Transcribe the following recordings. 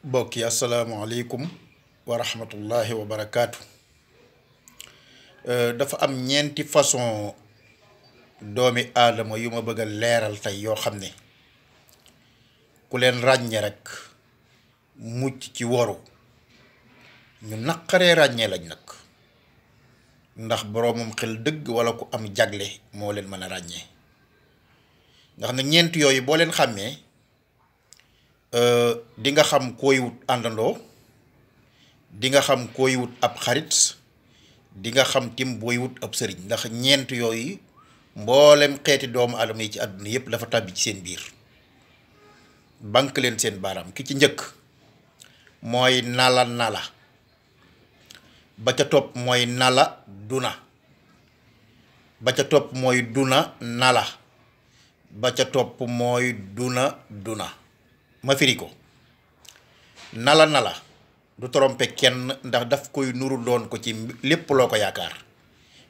mbokk yi asalaamaaleykum wa rahmatullahi wa barakaatu. Dafa am ñeenti façon doomi aadama yu ma bëgg a leeral tey yoo xam ne ku leen ràññee rek mucc ci woru ñu naqaree ràññee lañ nag ndax boroomam xel dëgg walla ku am jagle moo leen mën a ràññee ndax nag ñeent yooyu boo leen xàmmee di nga xam koy wut àndandoo di nga xam koy wut ab xarit di nga xam tim booy wut ab sëriñ ndax ñeent yooyu mboolem xeeti doomu aadama yi ci àdduna yépp dafa tàbbi ci seen biir. bank leen seen baaraam ki ci njëkk mooy nala ba ca topp mooy nala duna ba ca topp mooy duna nala ba ca topp mooy duna ma firi ko. nala du trompe kenn ndax daf koy nuru doon ko ci lépp loo ko yaakaar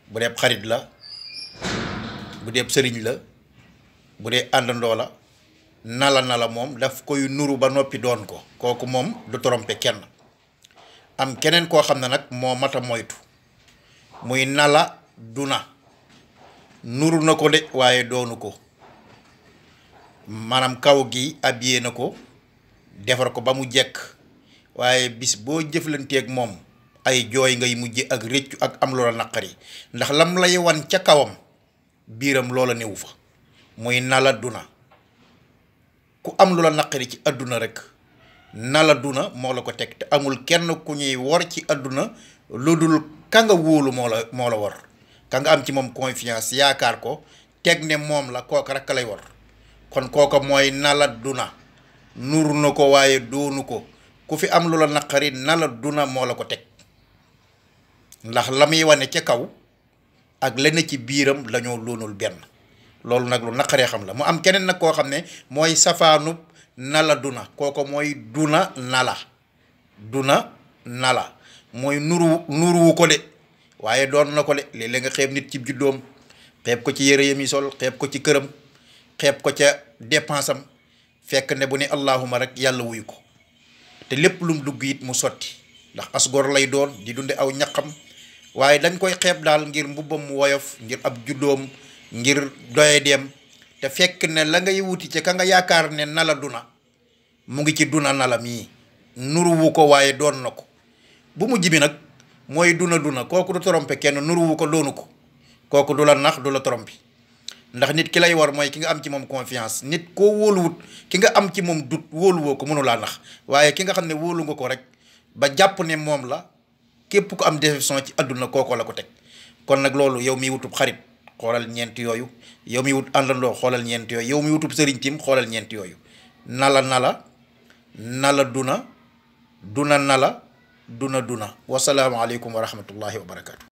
bu dee xarit la bu dee sëriñ la bu dee àndandoo la nala moom daf koy nuru ba noppi doon ko kooku moom du trompe kenn. am keneen koo xam ne nag moo mat a moytu muy nala duna nuru na ko de waaye doonu ko maanaam kaw gi habillé na ko defar ko ba mu jekk waaye bis boo jëflanteeg moom ay jooy ngay mujj ak réccu ak am loola naqari ndax lam lay wan ca kawam biiram loola newu fa muy nala duna. ku am loola naqari ci àdduna rek nala duna moo la ko teg te amul kenn ku ñuy wor ci àdduna lu dul ka nga wóolu moo la wor ka nga am ci moom confiance yaakaar ko teg ne moom la kooka rek lay wor kon kooka mooy nala duna nuru na ko waaye doonu ko ku fi am lu la naqari nala duna moo la ko teg ndax la muy wane ca kaw ak lenn ci biiram lañoo loonul benn loolu nag lu naqaree xam la mu am keneen nag koo xam ne mooy safaanub nala duna kooko mooy duna nala mooy nuruwu ko de waaye doon na ko de léeg-léeg nga xeeb nit ci juddoom xeeb ko ci yére yam yi sol xeeb ko ci këram xeeb ko ca dépense am fekk ne bu ne allahuma rek yàlla wuyu ko te lépp lum dugg it mu sotti ndax asgor lay doon di dunde aw ñaqam waaye dañ koy xeeb daal ngir mbubbam mu woyof ngir ab juddoom ngir doye dem te fekk ne la ngay wuti ci ka nga yaakaar ne nala duna mu ngi ci duna nala mii nuruwu ko waaye doon na ko. bu mujj bi nag mooy duna kooku du trompe kenn nuruwu ko doonu ko kooku du la nax du la trompe ndax nit ki lay war mooy ki nga am ci moom confiance nit koo wóoluwut ki nga am ci moom dut wóoluwoo ko mënu laa nax waaye ki nga xam ne wóolu nga ko rek ba jàpp ne moom la képp ku am déception ci àdduna kooko la ko teg. kon nag loolu yow miy wutub xarit xoolal ñeent yooyu yow mi wut àndandoo xoolal ñeent yooyu yow mi wutub sëriñ tim xoolal ñeent yooyu nala duna nala duna wasalaamu aleykum wa rahmatullahi wa barakaatu.